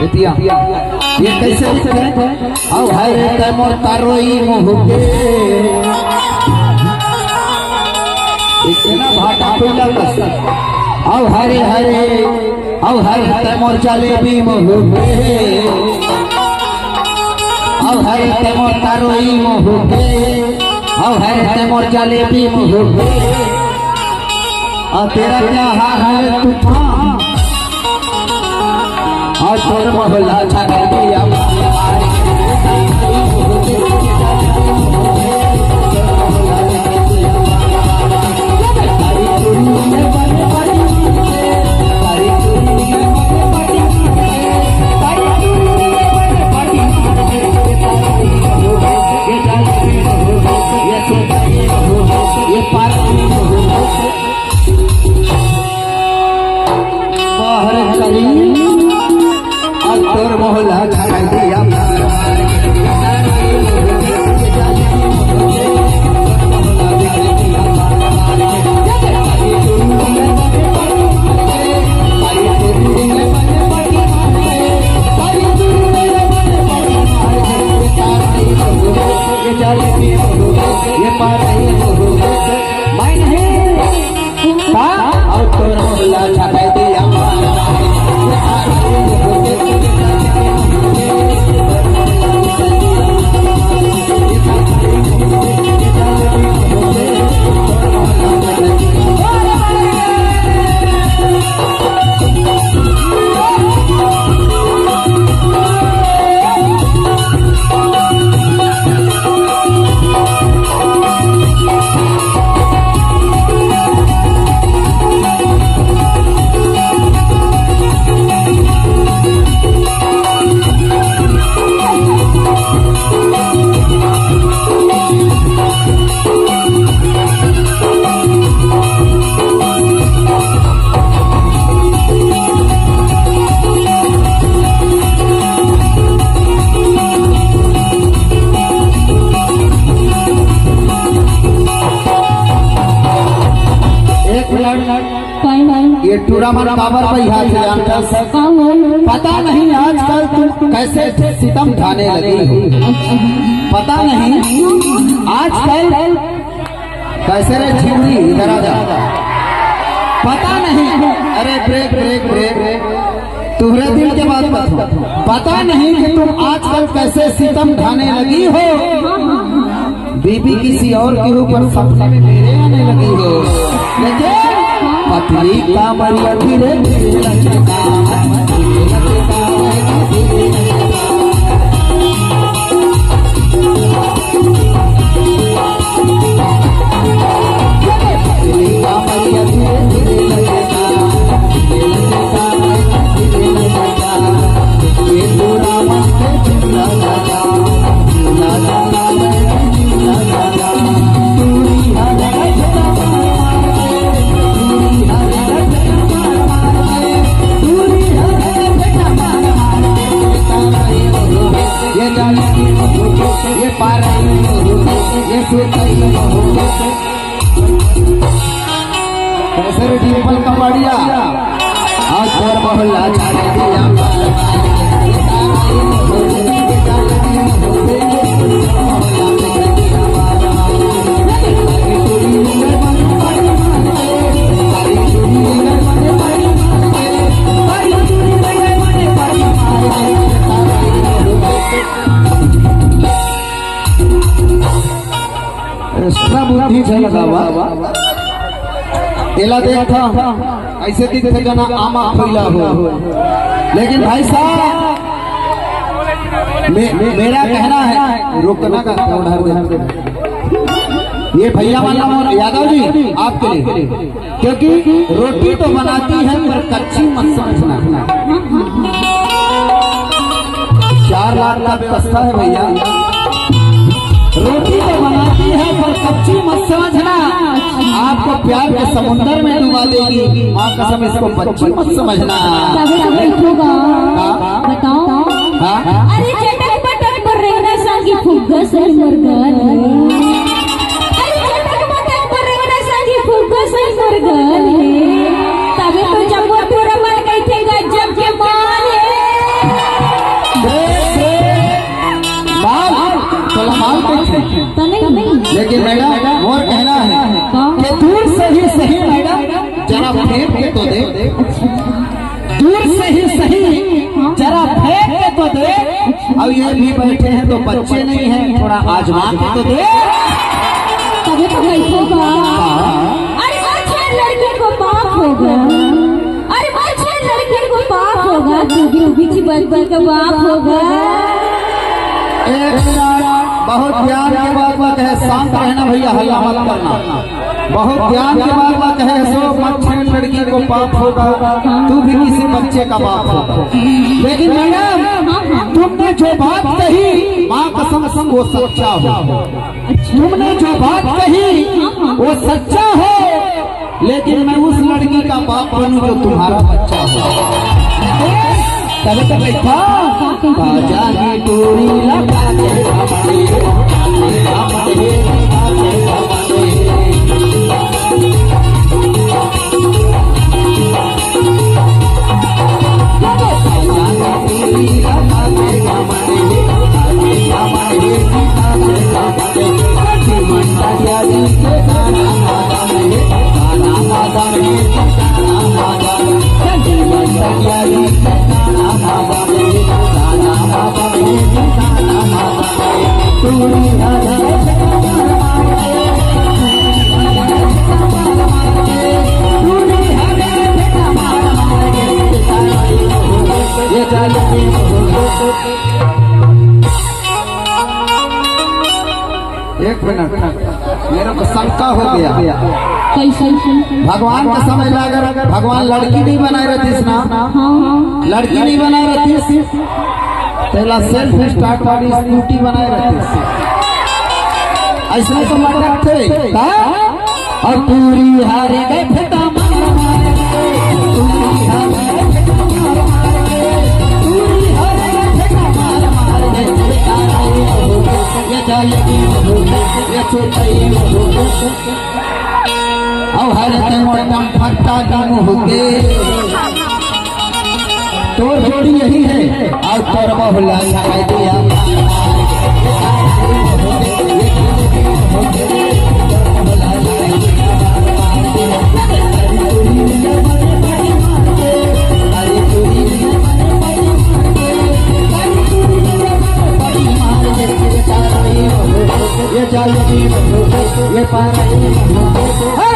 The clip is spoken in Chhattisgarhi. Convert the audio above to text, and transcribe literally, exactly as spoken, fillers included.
एतिया, ये कैसे लिखथे? अउ हरे तै मोर तरोई मुँह के। इतना भाटा खुला बस। अउ हरे हरे, अउ हरे तै मोर जलेबी मुँह के। अउ हरे तै मोर तरोई मुँह के। अउ हरे तै मोर जलेबी मुँह के। अउ तेरा क्या हाल है रे तूफान? अउ तोर मोहला छा गई दिया। ये पार बाहर करी, अब तोर मोहला छा दिया। ये पार नहीं, मैं नहीं। का? अउ तोर मोहला छा दिया। एक मिनट। काय भाई? ये टूरा मन काबर बइहा थे जानथस? का हुआ? पता नहीं आजकल तुम कैसे सितम ढाने लगी हो। पता नहीं आजकल कैसे रे झिंगुरी, इधर आ जा। पता नहीं, अरे ब्रेक, ब्रेक, ब्रेक, तुम्हारे दिल के बात बताओ। पता नहीं कि तुम आजकल कैसे सितम ढाने लगी हो। बीबी किसी और के ऊपर सपने में मेरे आने लगी हो। लेकिन पतली कामरिया धीरे धीरे लचका, धीरे लचका, धीरे लचका। पतली कामरिया धीरे धीरे लचका, धीरे लचका, धीरे लचका। ये पूरा मन के चिल्ला लगा। ये जाने की, ये पार, ये सुरताई। कैसे रे डिंपल कपाड़िया? आज तोर मोहल्ला छा दिया। एक्स्ट्रा बुद्धि झन लगावा। एला देखथा, अइसे दिखथे जना आमा खइला हो। लेकिन भाई साहब, मे-, मेरा कहना है, रुकना का उधर दे। ये भैया वाला मोर यादव जी, आपके लिए। क्योंकि रोटी तो बनाती है पर कच्ची मत समझना। चार लाख का पैसा है भैया, रोटी तो बनाती है पर कच्ची मत समझना, आपको प्यार के समुंदर में डुबा देगी। माँ कसम, इसको बच्ची मत समझना। तभी तो पूछूंगा। हाँ? बताओ। हाँ? अरे चटक पटक पर रहना संगी फुग्गा सर मुर्गा। अरे चटक पटक पर रहना संगी फुग्गा सलामाल कहिथे। तो नहीं। लेकिन मैडम, मोर कहना है का? कि दूर से ही सही मैडम, जरा फेंक के तो दे। दूर से ही सही, जरा फेंक के तो दे। अब ये भी बैठे हैं तो बच्चे नहीं हैं, थोड़ा आजमा के तो दे। तभी तो बैठे बा। हाँ। अरे, अच्छा, लड़की को पाप होगा। अरे, अच्छा, लड़की को पाप होगा, तू भी, तू भी बच्चे का बाप होगा। एक मिनट, बहुत ध्यान के बात बात है, शांत रहना भैया, हल्ला मत करना। बहुत ध्यान के बात बात है, सो मत छेड़ लड़की को, पाप होगा, तू भी किसी बच्चे का बाप होगा। लेकिन मैडम, तुमने जो बात कही, माँ कसम, वो सच्चा हो। तुमने जो बात कही, वो सच्चा हो, लेकिन मैं उस लड़की का बाप बनूं जो तुम्हारा बच्चा हो। तब तो बैठा, बाजा की टोरी लगा के हमारे, हमारे, हमारे, हमारे। एक मिनट, मेरे को शंका हो गया। कैसे? भगवान के समय ला अगर भगवान लड़की नहीं बनाए रहतीस ना, हाँ, हाँ। लड़की नहीं बनाए रहतीस, तेला सेल्फ स्टार्ट वाली स्कूटी बनाए रहतीस। ऐसने तो मटकते, हाँ? और पूरी हारी गए फेटा मार मार के, पूरी हारी गए फेटा मार मार के, पूरी हारी गए फेटा मार मार के, ये जाएगी, ये चोटाई, और हर तंग टम फट्टा दम होके। तोर जोड़ी यही है, और तोर बहुला छाई दिया। ये जाएगी, ये पार, हे!